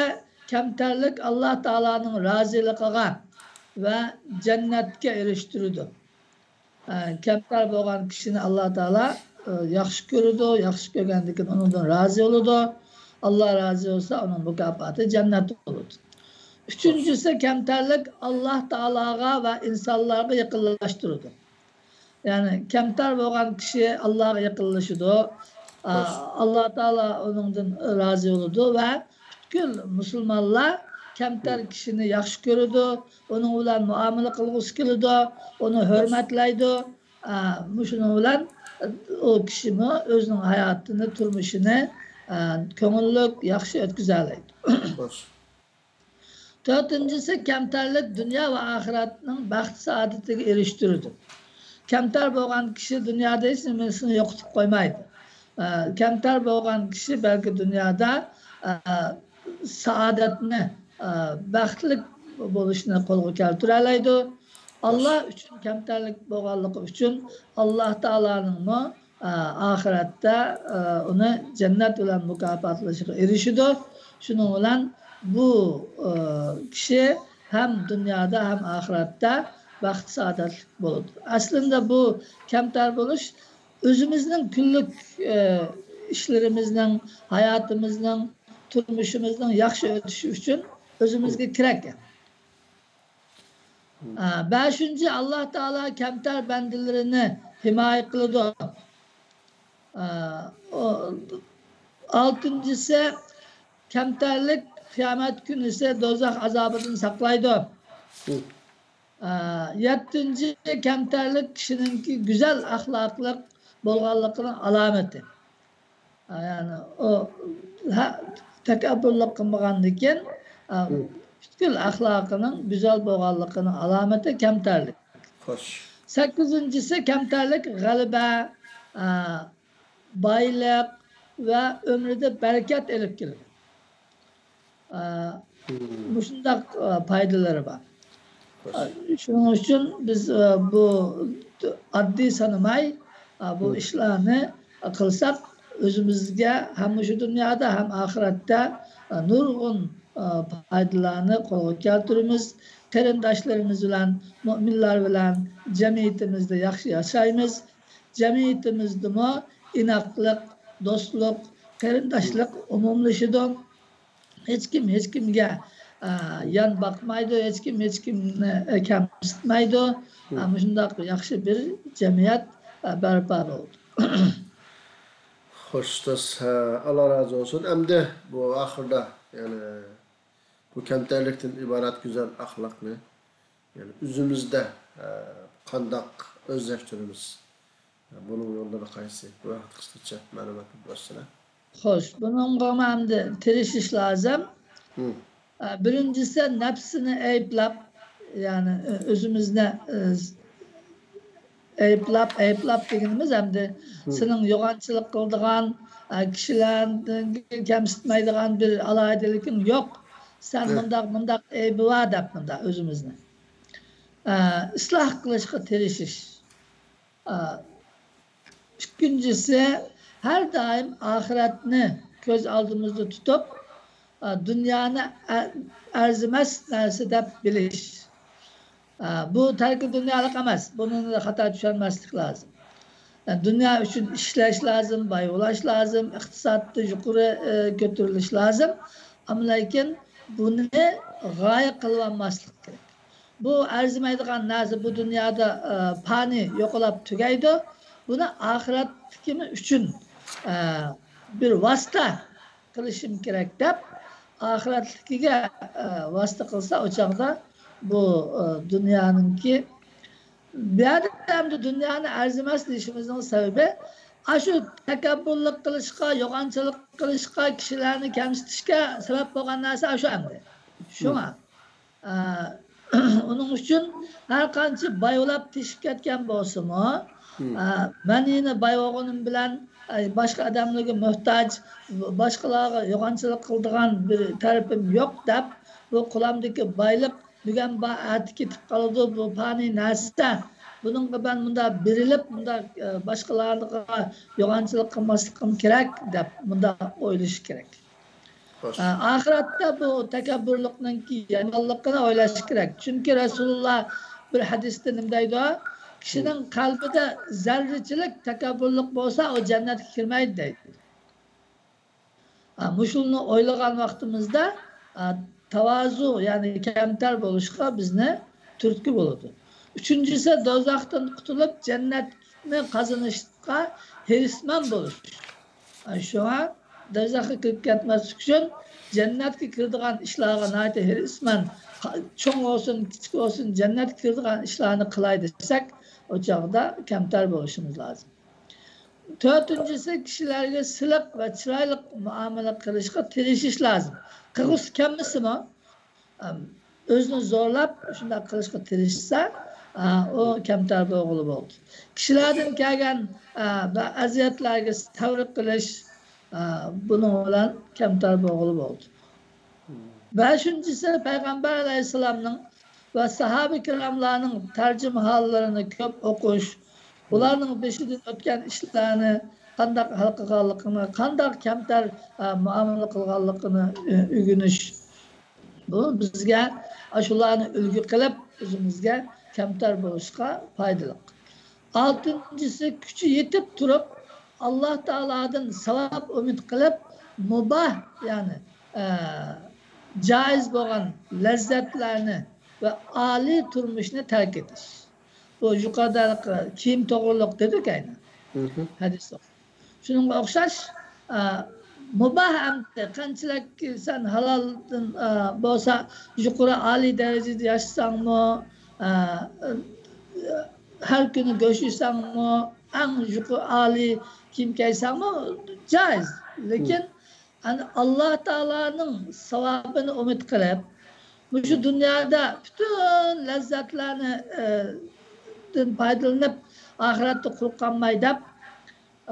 كەمتەرلىك ئاللا تائالانىڭ رازىلىقىغا ۋە جەننەتكە ئېرىشتۈرىدۇ. ئە، كەمتەر بولغان كىشىنى ئاللا تائالا، ئە، ياخشى كۆرىدۇ، ياخشى كۆرگەندىن كېيىن ئۇنىڭدىن رازى بولىدۇ. ئاللا رازى بولسا، ئۇنىڭ مۇكاپاتى جەننەت بولىدۇ. ئۈچىنچىسى، كەمتەرلىك ئاللا تائالاغا ۋە ئىنسانلارغا يېقىنلاشتۇرىدۇ. يەنى كەمتەر بولغان كىشى ئاللاغا يېقىنلىشىدۇ. ئا، ئاللا تائالا ئۇنىڭدىن رازى بولىدۇ ۋە پۈتكۈل مۇسۇلمانلار كەمتەر كىشىنى ياخشى كۆرىدۇ، ئۇنىڭ بىلەن مۇئامىلە قىلغۇسى كېلىدۇ، ئۇنى ھۆرمەتلەيدۇ. ئا، مۇشۇنىڭ بىلەن ئۇ كىشىمۇ ئۆزىنىڭ ھاياتىنى، تۇرمۇشىنى، ئا، كۆڭۈللۈك، ياخشى ئۆتكۈزەلەيدۇ. خوش. تۆتىنچىسى، كەمتەرلىك دۇنيا ۋە ئاخىرەتنىڭ بەخت سائادىتىگە ئېرىشتۈرىدۇ. كەمتەر بولغان كىشى دۇنيادا ھېچ نېمىسىنى يوقىتىپ قويمايدۇ. ئە، كەمتەر بولغان كىشى بەلكى دۇنيادا، ئە، سائادەتنى، ئە، بەختلىك بولۇشنى قولغا كەلتۈرەلەيدۇ. ئاللا ئۈچۈن كەمتەرلىك بولغانلىقى ئۈچۈن ئاللا تائالانىڭمۇ ئا، ئاخىرەتتە، ئا، ئۇنى جەننەت بىلەن مۇكاپاتلىشىغا ئېرىشىدۇ. شۇنىڭ بىلەن بۇ، ئا، كىشى ھەم دۇنيادا، ھەم ئاخىرەتتە بەخت سائادەتلىك بولىدۇ. ئەسلىندە بۇ كەمتەر بولۇش ئۆزىمىزنىڭ كۈنلۈك، ئا، ئىشلىرىمىزنىڭ، ھاياتىمىزنىڭ، تۇرمۇشىمىزنىڭ ياخشى ئۆتۈشى ئۈچۈن ئۆزىمىزگە كېرەك. ئا، بەشىنچى، ئاللا تائالا كەمتەر بەندىلىرىنى ھىمايە قىلىدۇ. ئا، ئو-، ئالتىنچىسى، كەمتەرلىك قىيامەت كۈنىسى دوزاخ ئازابىدىن ساقلايدۇ. ئا، يەتتىنچى، كەمتەرلىك كىشىنىڭكى گۈزەل ئەخلاقلىق بولغانلىقىنىڭ ئالامىتى. يەنى ئۇ ھە-، تەكەببۇرلۇق قىلمىغاندىكىن، ئە، پۈتكۈل ئەخلاقىنىڭ گۈزەل بولغانلىقىنىڭ ئالامىتى كەمتەرلىك. خوش. سەككىزىنچىسى، كەمتەرلىك غەلىبە، ئە، بايلىق، ۋە ئۆمرىدە بەرىكەت ئېلىپ كېلىدۇ. ئە، مۇشۇنداق، ئە، پايدىلىرى بار. ئە، شۇنىڭ ئۈچۈن بىز، ئە، بۇ ئاددىي سانىماي، ئە، بۇ ئىشلارنى قىلساق، ئۆزىمىزگە ھەم مۇشۇ دۇنيادا، ھەم ئاخىرەتتە، ئە، نۇرغۇن، ئە، پايدىلارنى قولغا كەلتۈرىمىز. قېرىنداشلىرىمىز بىلەن، مۆمىنلەر بىلەن جەمئىيىتىمىزدە ياخشى ياشايمىز. جەمئىيىتىمىزدىمۇ ئىناقلىق، دوستلۇق، قېرىنداشلىق ئومۇملىشىدۇ. ھېچكىم ھېچكىمگە، ئە، يان باقمايدۇ، ھېچكىم ھېچكىمنى، ئە، كەمسىتمەيدۇ. ئە، مۇشۇنداق ياخشى بىر جەمئىيەت، ئە، بەرپا بولدى. خوش، ئۇستاز، ئاللا رازى بولسۇن. ئەمدى بۇ ئاخىردا، يەنى بۇ كەمتەرلىكتىن ئىبارەت گۈزەل ئەخلاقنى، يەنى ئۆزىمىزدە، ئە، قانداق ئۆزلەشتۈرىمىز؟ بۇنىڭ يوللىرى قايسى؟ بۇ ھەقتە قىسقىچە مەلۇمات بەرسىلە. خوش، بۇنىڭغا ئەمدى تىرىشىش لازىم. ئە، بىرىنچىسى، نەپسىنى ئەيىبلەپ، يەنى، ئۆ-، ئۆزىمىزنى، ئە، ئەيىبلەپ، ئەيىبلەپ دېگىنىمىز ئەمدى سېنىڭ يوغانچىلىق قىلىدىغان، ئە، كىشىلەرنى كەمسىتمەيدىغان بىر ئالاھىدىلىكىڭ يوق. سەن مۇنداق، مۇنداق ئەيىبى بار دەپ مۇنداق ئۆزىمىزنى، ئە، ئىسلاھ قىلىشقا تىرىشىش. ئىككىنچىسى، ھەر دائىم ئاخىرەتنى كۆز ئالدىمىزدا تۇتۇپ، دۇنيانى ئە-، ئەرزىمەس نەرسە دەپ بىلىش. بۇ تەركى دۇنيالىق ئەمەس، بۇنى خاتا چۈشەنمەسلىك لازىم. دۇنيا ئۈچۈن ئىشلەش لازىم، باي بولاش لازىم، ئىقتىسادتا يۇقىرى، ئە، كۆتۈرۈلۈش لازىم. ئەمما لېكىن بۇنى غايە قىلىۋالماسلىق كېرەك. بۇ ئەرزىمەيدىغان نەرسە بۇ دۇنيادا، ئە، پانىي، يوقىلاپ تۈگەيدۇ. بۇنى ئاخىرەتتىكىمىز ئۈچۈن، ئە، بىر ۋاسىتە قىلىشىم كېرەك دەپ، ئاخىرەتلىكىگە، ئە، ۋاسىتە قىلسا، ئۇ چاغدا بۇ، ئە، دۇنيانىڭكى، بۇ يەردە ئەمدى دۇنيانى ئەرزىمەس دېيىشىمىزنىڭ سەۋەبى، ئاشۇ تەكەببۇرلۇق قىلىشقا، يوغانچىلىق قىلىشقا، كىشىلەرنى كەمسىتىشكە سەۋەب بولغان نەرسە ئاشۇ ئەمدى. شۇڭا، ئە، ئۇنىڭ ئۈچۈن ھەر قانچە بايۋلاپ تېشىپ كەتكەن بولسىمۇ، ئە، مەن يەنە باي بولغىنىم بىلەن، ئە، باشقا ئادەملەرگە موھتاج، باشقىلارغا يوغانچىلىق قىلىدىغان بىر تەرىپىم يوق دەپ، بۇ قولۇمدىكى بايلىق بۈگۈن بار، ئەتە كېتىپ قالىدۇ، بۇ پانىي نەرسە. بۇنىڭغا مەن مۇنداق بېرىلىپ، مۇنداق، ئە، باشقىلارغا يوغانچىلىق قىلماسلىقىم كېرەك دەپ مۇنداق ئويلىشى كېرەك. ئە، ئاخىرەتتە بۇ تەكەببۇرلۇقنىڭكى يامانلىقىنى ئويلاش كېرەك. چۈنكى رەسۇلۇللا بىر ھەدىستە نېمە دەيدۇ؟ كىشىنىڭ قەلبىدە زەررىچىلىك تەكەببۇرلۇق بولسا، ئۇ جەننەتكە كىرمەيدۇ دەيدۇ. ئە، مۇشۇنى ئويلىغان ۋاقتىمىزدا، ئە، تاۋازۇ، يەنى كەمتەر بولۇشقا بىزنى تۈرتكە بولىدۇ. ئۈچىنچىسى، دوزاختىن قۇتۇلۇپ، جەننەتنى قازىنىشقا ھېرىسمەن بولۇش. ئە، شۇڭا دوزاخقا كىرىپ كەتمەسلىك ئۈچۈن، جەننەتكە كىرىدىغان ئىشلارغا ناھايىتى ھېرىسمەن، قا-، چوڭ بولسۇن، كىچىك بولسۇن، جەننەتكە كىرىدىغان ئىشلارنى قىلاي دېسەك، ئۇ چاغدا كەمتەر بولۇشىمىز لازىم. تۆتىنچىسى، كىشىلەرگە سىلىق ۋە چىرايلىق مۇئامىلە قىلىشقا تىرىشىش لازىم. قىلغۇسى كەلمىسىمۇ، ئەم، ئۆزىنى زورلاپ شۇنداق قىلىشقا تىرىشسا، ئا، ئۇ كەمتەر بولغىلى بولدى. كىشىلەردىن كەلگەن، ئا، بە-، ئەزىيەتلەرگە سەۋر قىلىش، ئا، بۇنىڭ بىلەن كەمتەر بولغىلى بولدى. بەشىنچىسى، پەيغەمبەر ئەلەيھىسسالامنىڭ ۋە ساھابە كىراملارنىڭ تەرجىمىھاللىرىنى كۆپ ئوقۇش، ئۇلارنىڭ بېشىدىن ئۆتكەن ئىشلارنى قانداق ھەل قىلغانلىقىنى، قانداق كەمتەر، ئە، مۇئامىلە قىلغانلىقىنى، ئە، ئۆگىنىش. بۇ بىزگە ئاشۇلارنى ئۈلگە قىلىپ، ئۆزىمىزگە كەمتەر بولۇشقا پايدىلىق. ئالتىنچىسى، كۈچى يېتىپ تۇرۇپ، ئاللا تائالادىن ساۋاب ئۈمىد قىلىپ، مۇباھ، يەنى، ئە، جائىز بولغان لەززەتلەرنى ۋە ئالىي تۇرمۇشنى تەرك ئېتىش. بۇ يۇقىرىدا كىيىم توغرۇلۇق دېدۇق ئەينى. ھەدىس. شۇنىڭغا ئوخشاش، ئە، مۇباھ ئەمدى قانچىلىك سەن ھالالدىن، ئە، بولسا يۇقىرى ئالىي دەرىجىدە ياشىساڭمۇ، ئە، ھەر كۈنى گۆش يېسەڭمۇ، ئەڭ يۇقىرى ئالىي كىيىم كىيسەڭمۇ جائىز. لېكىن ئەنە ئاللا تائالانىڭ ساۋابىنى ئۈمىد قىلىپ، مۇشۇ دۇنيادا پۈتۈن لەززەتلەرنى، ئە، دىن پايدىلىنىپ، ئاخىرەتتە قۇرۇق قالماي دەپ،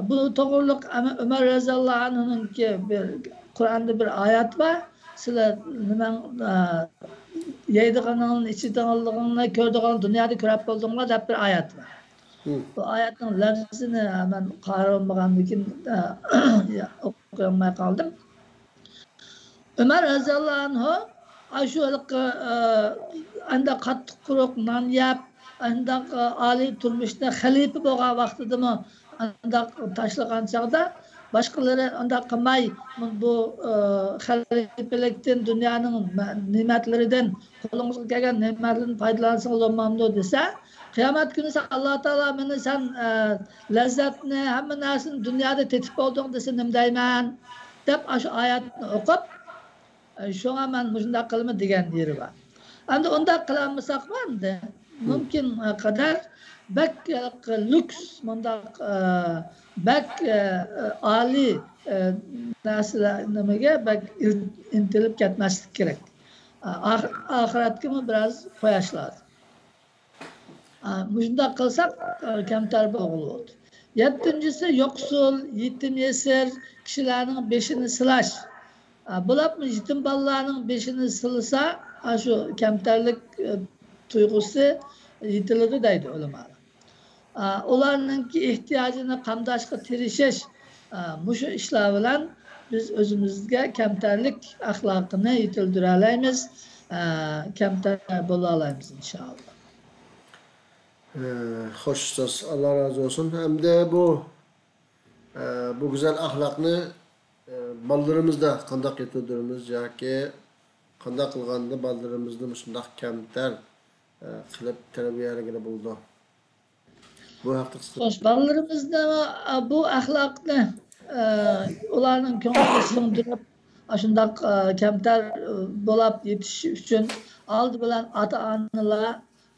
بۇ توغرىلىق ئەمە ئۆمەر رەزىياللاھۇ ئەنھۇنىڭكى بىر، قۇرئاندا بىر ئايەت بار. سىلەر نېمەڭ، ئە، يەيدىغىنىڭنى، ئىچىدىغانلىقىڭنى، كۆرىدىغان دۇنيادا كۆرەپ بولدۇڭلار دەپ بىر ئايەت بار. بۇ ئايەتنىڭ لەپزىنى مەن قارىۋالمىغاندىكىن، ئە، ئوقۇيالماي قالدىم. ئۆمەر رەزىياللاھۇ ئەنھۇ ئاشۇ ھېلىقى، ئە، ئانداق قاتتىق قۇرۇق نان يەپ، ئانداق، ئە، ئالىي تۇرمۇشتا خەلىپە بولغان ۋاقتىدىمۇ ئانداق تاشلىغان چاغدا باشقىلىرى ئانداق قىلماي، بۇ، ئە، خەلىپىلىكتىن، دۇنيانىڭ مە-، نېمەتلىرىدىن، قولىڭىزغا كەلگەن نېمەتلەردىن پايدىلانسىڭىز بولمامدۇ دېسە، قىيامەت كۈنى سەن، ئاللا تائالا مېنى سەن، ئە، لەززەتنى، ھەممە نەرسىنى دۇنيادا تېتىپ بولدۇڭ دېسە نېمە دەيمەن؟ دەپ ئاشۇ ئايەتنى ئوقۇپ، ئە، شۇڭا مەن مۇشۇنداق قىلىمەن دېگەن يېرى بار. ئەمدى ئۇنداق قىلالمىساقمۇ ئەمدى مۇمكىن قەدەر بەك، ئە، لۇكس، مۇنداق، ئە، بەك، ئە، ئالىي، ئە، نەرسىلەر نېمىگە بەك ئىل-، ئىنتىلىپ كەتمەسلىك كېرەك. ئە، ئاخ-، ئاخىرەتكىمۇ بىراز قوياش لازىم. ئا، مۇشۇنداق قىلساق، ئا، كەمتەر بولغىلى بولىدۇ. يەتتىنچىسى، يوقسۇل، يېتىم يېسىر كىشىلەرنىڭ بېشىنى سىلاش. ئا، بولۇپمۇ يېتىم بالىلارنىڭ بېشىنى سىلىسا، ئاشۇ كەمتەرلىك، ئە، تۇيغۇسى يېتىلىدۇ دەيدۇ ئۆلىمالار. ئا، ئۇلارنىڭكى ئېھتىياجىنى قامداشقا تىرىشىش، ئا، مۇشۇ ئىشلار بىلەن بىز ئۆزىمىزگە كەمتەرلىك ئەخلاقىنى يېتىلدۈرەلەيمىز، ئا، كەمتەر بولالايمىز ئىنشائاللا. ئە، خوش ئۇستاز، ئاللا رازى بولسۇن. ئەمدى بۇ، ئە، بۇ گۈزەل ئەخلاقنى، ئە، بالىلىرىمىزدا قانداق يېتىلدۈرىمىز ياكى قانداق قىلغاندا بالىلىرىمىزنى مۇشۇنداق كەمتەر، ئە، قىلىپ تەربىيەلىگىلى بولىدۇ؟ بۇ ھەقتە قىسقا. خوش، بالىلىرىمىزنى، ئە، بۇ ئەخلاقنى، ئە، ئۇلارنىڭ كۆڭلىگە سىڭدۈرۈپ، ئاشۇنداق، ئە، كەمتەر، ئە، بولاپ يېتىشى ئۈچۈن ئالدى بىلەن ئاتا-ئانىلار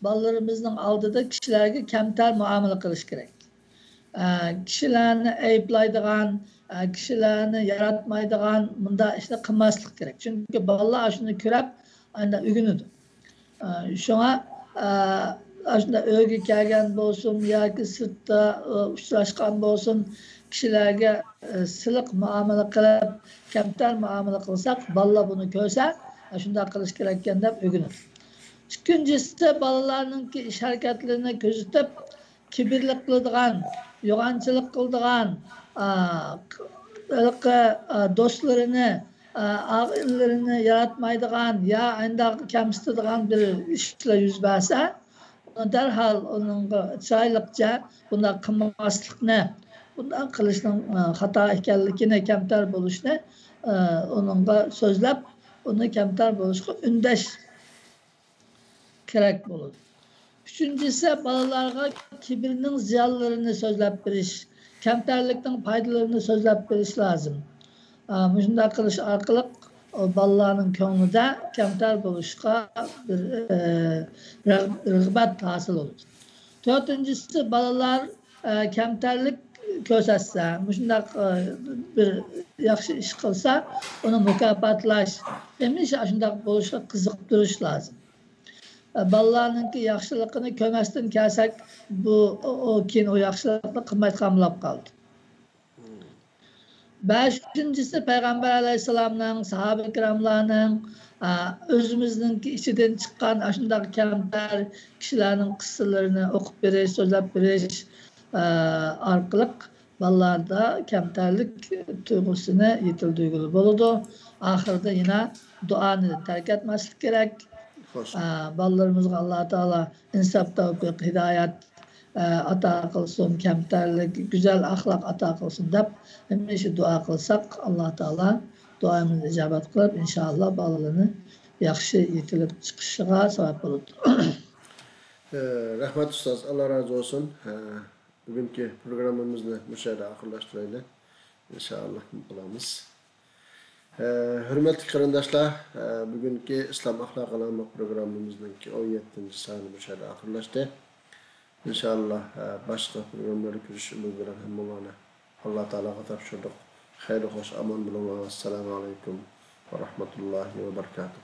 بالىلىرىمىزنىڭ ئالدىدا كىشىلەرگە كەمتەر مۇئامىلە قىلىش كېرەك. ئە، كىشىلەرنى ئەيىبلەيدىغان، ئە، كىشىلەرنى ياراتمايدىغان مۇنداق ئىشنى قىلماسلىق كېرەك. چۈنكى بالىلار ئاشۇنى كۆرۈپ، ئاندىن ئۆگىنىدۇ. ئە، شۇڭا، ئە، ئاشۇنداق ئۆيگە كەلگەن بولسۇن ياكى سىرتتا، ئە، ئۇچراشقان بولسۇن، كىشىلەرگە، ئە، سىلىق مۇئامىلە قىلىپ، كەمتەر مۇئامىلە قىلساق، بالىلار بۇنى كۆرسە، ئە، شۇنداق قىلىش كېرەككەن دەپ ئۆگىنىدۇ. ئىككىنچىسى، بالىلارنىڭكى ئىش ھەرىكەتلىرىنى كۆزىتىپ، كىبىرلىك قىلىدىغان، يوغانچىلىق قىلىدىغان، ئا، ھېلىقى، ئا، دوستلىرىنى، ئا، ئاغىنىلىرىنى ياراتمايدىغان يا ئانداق كەمسىتىدىغان بىر ئىشلار يۈز بەرسە، ئۇنى دەرھال ئۇنىڭغا چىرايلىقچە بۇنداق قىلماسلىقنى، بۇنداق قىلىشنىڭ، ئا، خاتا ئىكەنلىكىنى، كەمتەر بولۇشنى، ئا، ئۇنىڭغا سۆزلەپ، ئۇنى كەمتەر بولۇشقا ئۈندەش كېرەك بولىدۇ. ئۈچىنچىسى، بالىلارغا كىبىرنىڭ زىيانلىرىنى سۆزلەپ بېرىش، كەمتەرلىكنىڭ پايدىلىرىنى سۆزلەپ بېرىش لازىم. ئا، مۇشۇنداق قىلىش ئارقىلىق ئۇ بالىلارنىڭ كۆڭلىدە كەمتەر بولۇشقا بىر، ئە، رەغ-، رىغبەت ھاسىل بولىدۇ. تۆتىنچىسى، بالىلار ئە، كەمتەرلىك كۆرسەتسە، مۇشۇنداق، ئە، بىر ياخشى ئىش قىلسا، ئۇنى مۇكاپاتلاش، ھەمىشە ئاشۇنداق بولۇشقا قىزىقتۇرۇش لازىم. ئە، بالىلارنىڭكى ياخشىلىقىنى كۆرمەستىن كەلسەك، بۇ، ئۇ، ئۇ كېيىن ئۇ ياخشىلىقنى قىلمايدىغان بولاپ قالىدۇ. بەشىنچىسى، پەيغەمبەر ئەلەيھىسسالامنىڭ، ساھابە كىراملارنىڭ، ئا، ئۆزىمىزنىڭكى ئىچىدىن چىققان ئاشۇنداق كەمتەر كىشىلەرنىڭ قىسسىلىرىنى ئوقۇپ بېرىش، سۆزلەپ بېرىش، ئا، ئارقىلىق بالىلاردا كەمتەرلىك تۇيغۇسىنى يېتىلدۈرگىلى بولىدۇ. ئاخىرىدا يەنە دۇئانى تەرك ئەتمەسلىك كېرەك. خوش. ئا، بالىلىرىمىزغا ئاللا تائالا ئىنساپ، تەۋپىق، ھىدايەت، ئە، ئاتا قىلسۇن، كەمتەرلىك، گۈزەل ئەخلاق ئاتا قىلسۇن دەپ ھەمىشە دۇئا قىلساق، ئاللا تائالا دۇئايىمىزنى ئىجابەت قىلىپ، ئىنشائاللا بالىلارنى ياخشى يېتىلىپ چىقىشىغا سەۋەب بولىدۇ. ئە، رەھمەت ئۇستاز، ئاللا رازى بولسۇن. ئە، بۈگۈنكى پروگراممىمىزنى مۇشۇ يەردە ئاخىرلاشتۇرايلى. ئىنشائاللا، قىلىمىز. ئە، ھۆرمەتلىك قېرىنداشلار، ئە، بۈگۈنكى ئىسلام ئەخلاقى ناملىق پروگراممىمىزنىڭكى ئون يەتتىنچى سانى مۇشۇ يەردە ئاخىرلاشتى. ئىنشائاللا، ئە، باشقا پروگراممىلاردا كۆرۈشۈش ئۈمىدى بىلەن ھەممىڭلارنى ئاللا تائالاغا تاپشۇردۇق. خەير خوش ئامان بولۇڭلار. ئەسسالامۇ ئەلەيكۇم ۋە رەھمەتۇللاھى ۋە بەرىكاتۇھ.